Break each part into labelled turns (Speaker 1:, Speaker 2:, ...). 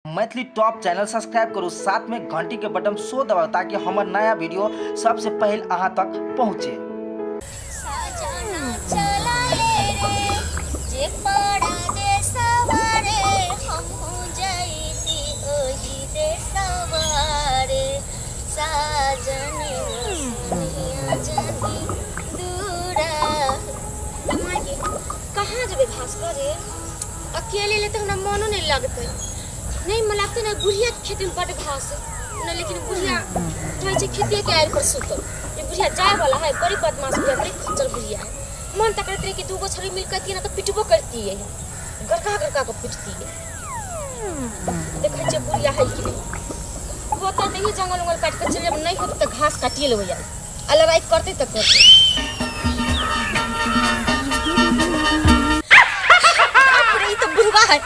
Speaker 1: Maithili top channel subscribe करू, साथ में घंटी के बटन सो दबाउ ताकि हमर नया वीडियो सबसे पहले अहाँ तक पहुँचे।
Speaker 2: साजना चला ले रे जे पाड़ा देशवा रे, हमहूँ जैती ओही देशवा रे। साजन सुनिया जनी दूरा।
Speaker 3: माय, कहाँ जेबै घास करे? अकेले ले तऽ हमरा मनो नहि लगतै। नहि मन लगतै ने। बुढ़िया के खेतमे बड्ड घास ने, लेकिन बुढ़िया रहै छै खेते के आड़ि पर सुतल। ई बुढ़िया जाय वाला है, बड़ी बदमाश बुढ़िया, बड़ी खच्चर बुढ़िया है। मन तऽ करैत रहै कि दूगो छड़ी मिल के ना तऽ पिटबो करतियै, गड़का गड़का के पिटतियै। देखै छियै बुढ़िया है कि नहि। होतै तऽ ही जंगल उंगल काटि कऽ चलि जायब, नहि होतै तऽ घास काटिए लेबै आइ। आ लड़ाइ करतै तऽ करतै। बाप रे, ई तऽ बुढ़वा है।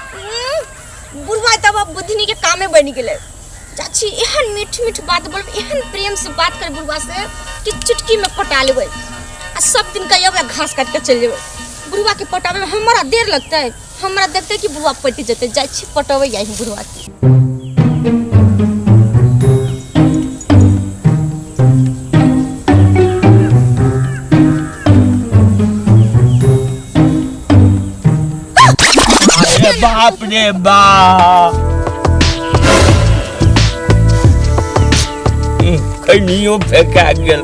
Speaker 3: बुढ़वा तब अब बुधनी के कामे बनि गेलै। चाची, एहन मीठ मीठ बात बोलब, एहन प्रेम से बात कर बुढ़वा से कि चुटकी में पटा लेबै आ सब दिन कहियो घास काटि के चलि जेबै। बुढ़वा के पटाबै में हमरा देर लगतै? हमरा देखतै कि बुढ़वा पटि जेतै। जाइ छी पटबै आई बुढ़वा के।
Speaker 4: अरे बाप रे बाप, खैनियो फेंका गेल।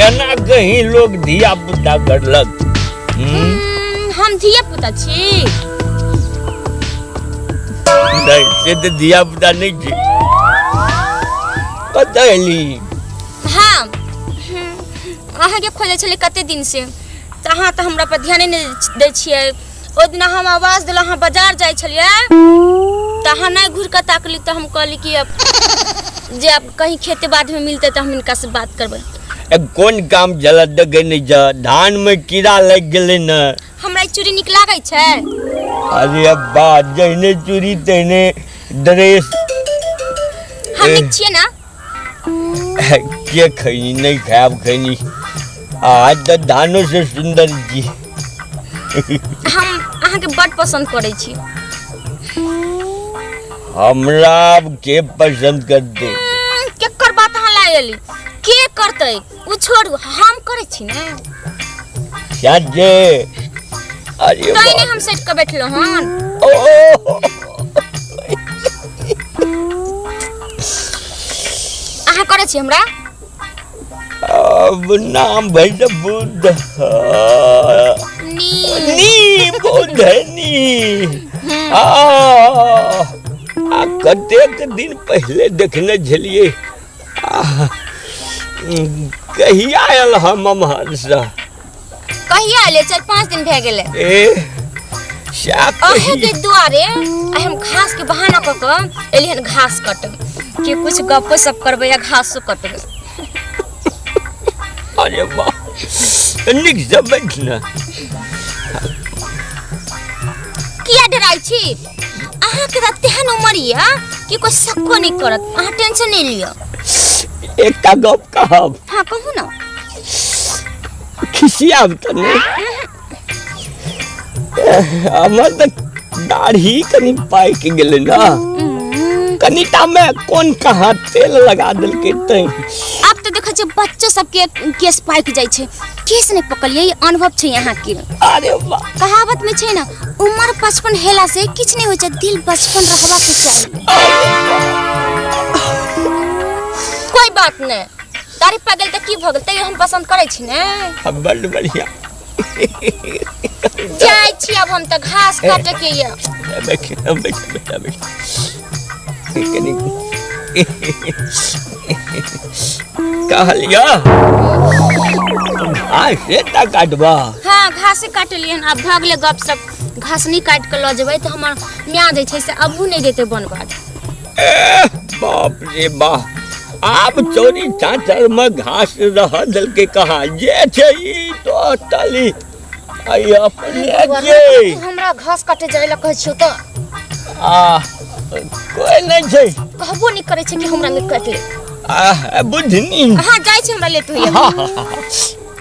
Speaker 4: एना कहीं लोग धिया पुता करलक?
Speaker 3: हम धिया पुता छी?
Speaker 4: नहीं, से तऽ धिया पुता नहीं छी। कतऽ एली?
Speaker 3: हाँ, अहाँके खोजै छलियै कते दिन से, तऽ अहाँ तऽ हमरा पर ध्याने नहि दै छियै। ओहि दिना हम आवाज देलहुँ, अहाँ बाजार जाइ छलियै तऽ अहाँ नहि घुरि कऽ ताकली, तऽ हम कहली कि अब जे अब कहीं खेते बाधमे मिलतै तऽ हम हिनका से बात करबै।
Speaker 4: ए, कोन काम जलत? देखे नहीं छ, धान में कीड़ा लागि गेलै ने।
Speaker 3: हमरा ई चूड़ी नीक लागै छै?
Speaker 4: अरे बा, जहने चूड़ी तहने ड्रेस।
Speaker 3: हम नीक छियै ने?
Speaker 4: के खैनी नहीं खायब खैनी, आज तऽ धानो से सुंदर जी।
Speaker 3: हम अहाँके बड्ड पसन्द करै छी।
Speaker 4: हमरा आब के पसंद करते?
Speaker 3: केकर बात अहाँ लाय एली? के करतै ओ छोड़ू, हम करै छी ने।
Speaker 4: साजे, अरे
Speaker 3: तै
Speaker 4: बाप।
Speaker 3: नहि हम सटि कऽ बैठलहुँ हन।
Speaker 4: ओ,
Speaker 3: अहाँ करै छी हमरा?
Speaker 4: अब नाम भैल बुद्ध
Speaker 3: नी
Speaker 4: नी बुद्ध नी। आ आ कतेक दिन पहिले देखने छलियै। आ, कहिया आयल हम अम्हरसँ?
Speaker 3: कहिया एलियै? 4-5 दिन भए गेलै।
Speaker 4: ए, सएह।
Speaker 3: अहे के
Speaker 4: कहिया
Speaker 3: दुआरे आइ हम घास के बहाना कऽ कऽ एलियै हन घास कटब कि कुछ गप्पो सब करबै या घासो कटबै।
Speaker 4: अरे वाह, नीक से बैठ ने।
Speaker 3: किया डराइ छी? अहाँके तऽ तेहन उमर यऽ कि कोई शक्को नहि करत। अहाँ टेंशन नहि लिअ।
Speaker 4: एकटा गप कहब?
Speaker 3: हाँ, कहू ने।
Speaker 4: खिसियाब तऽ नहि? हमर तऽ दाढ़ी कनि पाकि गेलै ने कनिटा मे, कोन कहाँ तेल लगा देलकै तैं।
Speaker 3: आब तऽ देखै छियै बच्चो सबके केश पाकि जाइ छै। केश नहि पकलियै, ई अनुभव छै अहाँके।
Speaker 4: अरे वाह।
Speaker 3: कहावत में छै ने, उम्र 55 हेला से किछु नहि होइ छै, दिल बचपन रहबाक चाही। कोई बात नहि, दाढ़ी पाकि गेल तऽ की भऽ गेल? तैयो हम पसन्द करै छी ने।
Speaker 4: बड्ड बढ़िया।
Speaker 3: जाइ छी अब हम तऽ घास काटे के यऽ।
Speaker 4: बैठ बैठ बैठ बैठ कनि। कहलियो घास टा काटबा?
Speaker 3: हाँ, घासे काटलियै हन। आब भऽ गेलै गप सप। घास नहि काटि कऽ लऽ जेबै तऽ हमर माय जे छै से अबू नहि देतै बनबाद।
Speaker 4: एह, बाप रे बाप, आब चौरी चाचर में घास रह देलकै कहाँ? जे छै ई तो तली आई अपने छै।
Speaker 3: हमरा घास काटे जाय लए कहै छियौ तऽ
Speaker 4: आ कोई नहि छै।
Speaker 3: कहबो नहि करै छै कि हमरा मे काटि ले।
Speaker 4: आ बुझनी।
Speaker 3: हाँ, जाइ छी, हमरा लेट होइया।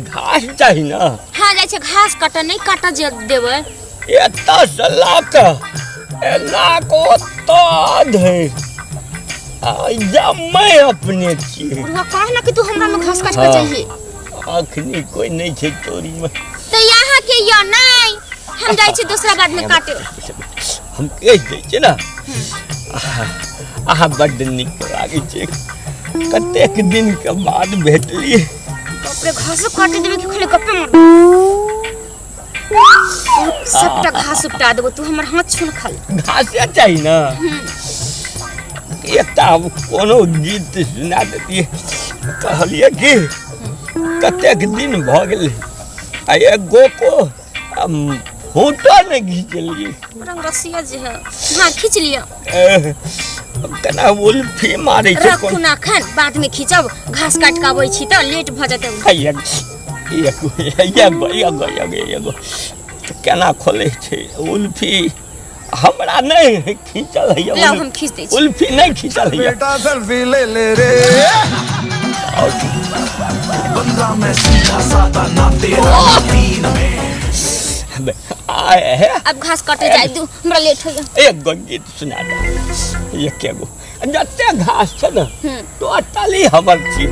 Speaker 4: घास चाही ने?
Speaker 3: हाँ, जाइ छै घास काटऽ। नहि काटऽ जे देबै।
Speaker 4: एतऽ से लऽ कऽ एना को तऽ धरि आ जम्मै अपने छियै।
Speaker 3: बुढ़वा कह ना कि तू हमरा में घास काट के
Speaker 4: हाँ।
Speaker 3: चाहिए।
Speaker 4: अखनी कोई नहीं छै चोरी में।
Speaker 3: तो यहाँ के यो नहीं, हम जाइ छी दूसरा बाद में काटे।
Speaker 4: हम कहि दै छियै ने, अहाँ बड्ड नीक लागै छै। कतेक दिन के बाद भेटलियै।
Speaker 3: बाप रे, घासो काटे देबे कि खाली गप्पे मार? सबटा घास उपटा देबो, तू हमर हाथ छू न खाली।
Speaker 4: घासे चाही ने। एकटा हम कोनो गीत सुना देतियै। कहलियै कि कतेक दिन भऽ गेलै आ एगो को फोटो नहि घिचलियै।
Speaker 3: रंग रसिया जे है, हाँ खींच लिअ।
Speaker 4: केना उल्फी मारै छै।
Speaker 3: रखू ना एखन, बाद में खींचब। घास काट के अबै छी तऽ लेट भऽ जेतै।
Speaker 4: एगो एगो एगो एगो एगो केना खोलै छै उल्फी? हमरा नहि खींचल होइए।
Speaker 3: लाउ, हम खींच दै छी।
Speaker 4: उल्फी नहि खींचल होइए।
Speaker 5: बेटा सेल्फी ले ले रे।
Speaker 4: और
Speaker 5: बंदा मैं सीधा सादा ना तेरा तीन में।
Speaker 4: आए है।
Speaker 3: अब घास काटे जाय दू, हमरा लेट होइए।
Speaker 4: एक गो गीत सुना दे, एके गो। जते घास छै ने, टोटली हमर छी,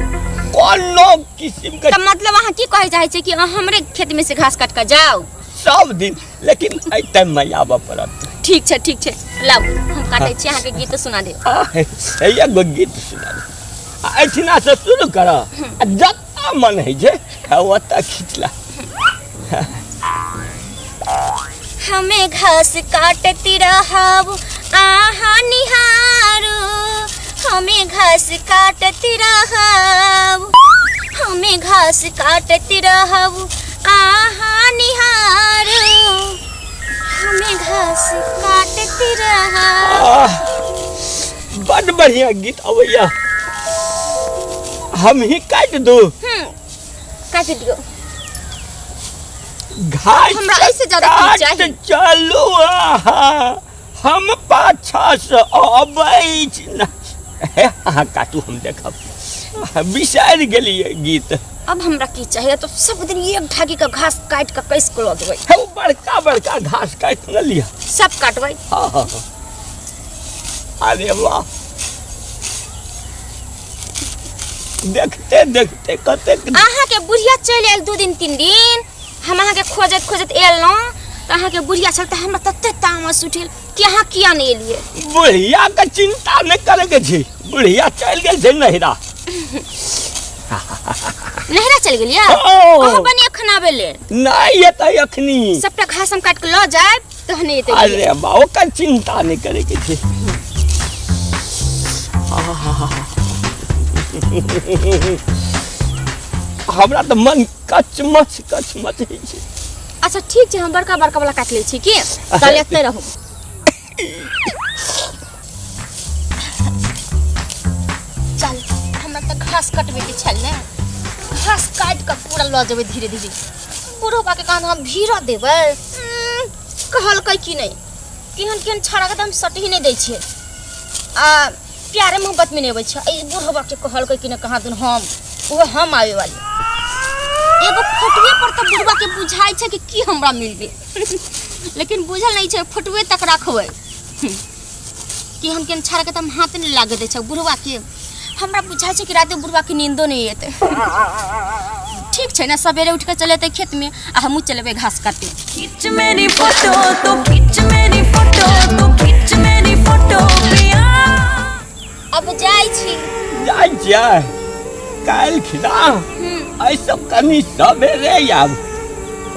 Speaker 4: कोनो किसिम के।
Speaker 3: तऽ मतलब अहाँ की कहै चाहै छी कि अहाँ हमरे खेत में से घास काट के जाउ?
Speaker 4: सब दिन, लेकिन एहि टाइम में आबऽ पड़त।
Speaker 3: ठीक छै, ठीक छै, लाउ हम काटै छी, अहाँके गीत सुना देब।
Speaker 4: एगो गीत सुना दे आ एहिठिना से शुरू कर आ जतऽ मन होइ छै ओतऽ खींचला।
Speaker 3: हमें घास काटती रहब, आहा निहारू। हमें घास काटती रहब, हमें घास काटती रहब, आहा निहारू। हमें घास काटती रहब।
Speaker 4: आह, बड बढ़िया गीत अबैया। हम ही काटि दू?
Speaker 3: काटि दियौ।
Speaker 4: घास
Speaker 3: हमरा एहिसँ ज्यादा की
Speaker 4: काट
Speaker 3: चाही?
Speaker 4: चलू अहाँ, हम पाछा से अबै छी ना। हे, अहाँ काटू, हम देखब। बिसरि गेलियै गीत।
Speaker 3: अब हमरा की चाहिए? तो सब दिन एक ढाकी का घास काट के कैस के लऽ जेबै।
Speaker 4: हे, ओ बड़का बड़का घास काटि न लिअ।
Speaker 3: सब काटबै।
Speaker 4: हाँ हाँ हाँ, अरे वाह, देखते देखते कतेक
Speaker 3: अहाँके बुढ़िया चलि आयल। 2 दिन 3 दिन हम अहाँके खोजैत खोजैत एलहुँ तऽ अहाँके बुढ़िया छल, तऽ हमरा तते तामस उठेल कि अहाँ किया नहि एलियै।
Speaker 4: बुढ़िया के चिंता नहि करे के छै, बुढ़िया चलि गेल छै नहिरा।
Speaker 3: नहिरा चलि गेलियै?
Speaker 4: ओ।
Speaker 3: कहबनि एखन आबै लेल?
Speaker 4: नहि एतै अखनी।
Speaker 3: सबटा घास हम काटि के लऽ जायब तहने एतै।
Speaker 4: अरे बा, ओकर चिंता नहि करे के छै। हमरा तऽ मन कचमच कचमच होइ छै।
Speaker 3: अच्छा ठीक छै, हम बड़का बड़का वाला काटि लै छी की काल्हि एतै रहू। चल, हमरा तऽ घास कटबैके छल ने, घास काटि कऽ पूरा लऽ जेबै धीरे धीरे। बुढ़ोबा के कान हम भीड़ देबै। कहलकै कि नहि, केहन केहन छौड़ाके तऽ हम सटही नहि दै छियै आ प्यारे मोहब्बतमे नहि अबै छै। एहि बुढ़ोबा के कहलकै कि नहि, कहाँ दिन हम ओहो हम आवे वाली। एगो फोटुए पर तऽ बुढ़वा के बुझाइ छै कि की हमरा मिल गेल, लेकिन बुझल नहि छै फोटुए तक रखबै। केहन केहन छौड़ाके तऽ हम हाथ नहि लागे दै छै। बुढ़वा के हमरा बुझाइ छै कि रातिमे बुढ़वा के नींदो नहि एतै। ठीक छै ने, सवेरे उठि कऽ चल एतै खेतमे आ हमहूँ चलबै घास काटे।
Speaker 6: खींच मेरी फोटो तो, खींच मेरी फोटो तो, खींच मेरी फोटो पिया।
Speaker 3: अब जाइ छी।
Speaker 4: जाइ छियै? काल्हि खिना एहि सब कनि सवेरे आब।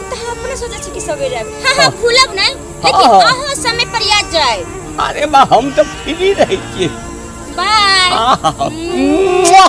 Speaker 3: तऽ हम अपने सोचै छी कि सवेरे आबि। हाँ हाँ, भूलब नहि, लेकिन अहाँ समय पर याद जाए।
Speaker 4: अरे बा, हम तऽ फ्री रहै छियै।
Speaker 3: बाय।
Speaker 4: आहा। मुआ।